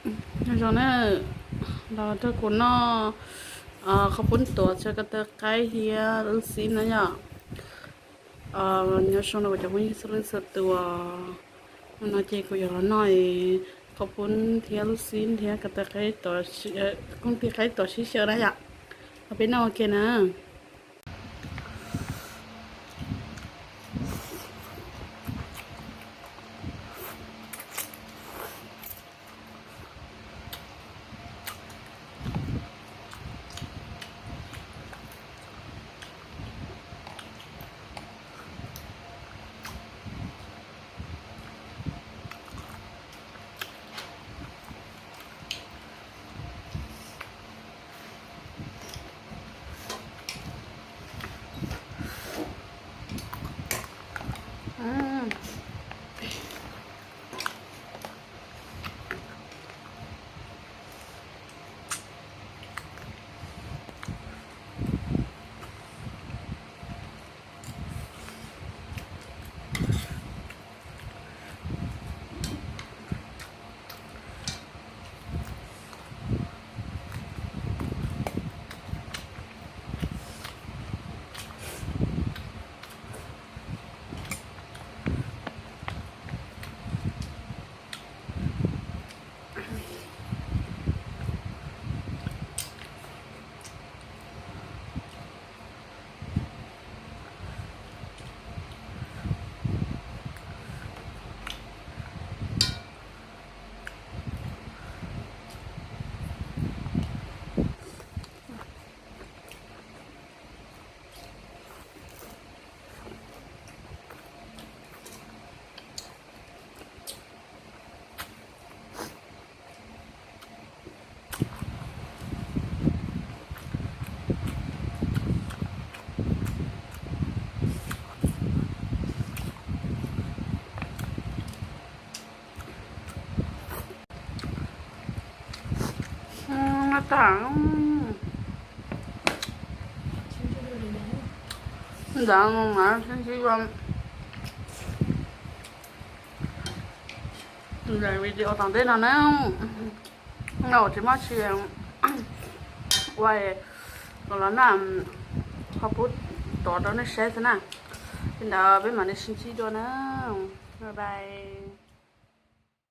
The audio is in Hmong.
Nyob zoo na, los rau kuv noj qhov pub tuam txhua ko taw qaib thiab lub xib na yom. Nyob zoo no kuv cov phooj ywg txhua leej txhua tus, no ces kuv yuav los noj qhov pub thiab lub xib thiab ko taw qaib, koom tis qaib tuam sib xyaw na yom. Los peb noj ua ke na. Ntawd mas sib ntsib dua video tom ntej no na. No tsis muaj tsis ua los noj qhov pub tuam rau nej saib xwb na. Li ntawd peb mam li sib ntsib dua na. Bye bye.